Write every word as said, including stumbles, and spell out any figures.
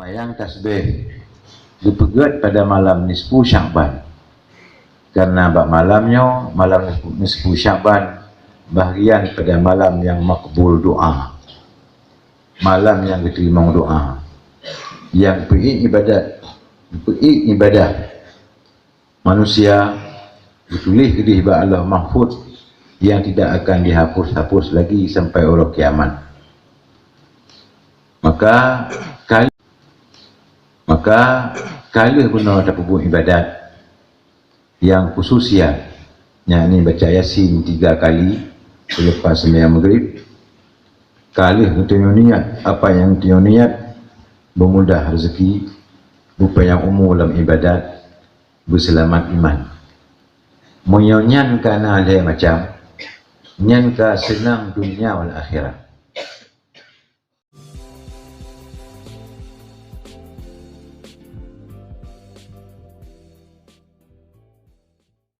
Seumayang tasbih geupeugét pada malam nisfu Sya'ban. Karena bak malam nyoe, malam nisfu Sya'ban, bahagian pada malam nyang makbul doa, malam nyang geuteurimong doa, nyang peuék ibadat, peuék ibadat manusia geutuléh keudeh bak Allah Mahfuz nyang tidak akan dihapus-hapus lagi sampai uroe kiamat. Maka, kal-, maka, ka lheueh bunoe tapeubuet ibadat nyang khususiat, yakni baca Yasin tiga kali seulepas seumayang Maghrib, ka lheueh geutanyoe niat, apa nyang geutanyoe niat, beumudah rezeki, beupanyang umu lam ibadat, beuseulamat iman. Meunyoe nyan ka na lhée macam, nyan ka seunang dunia wal akhirat.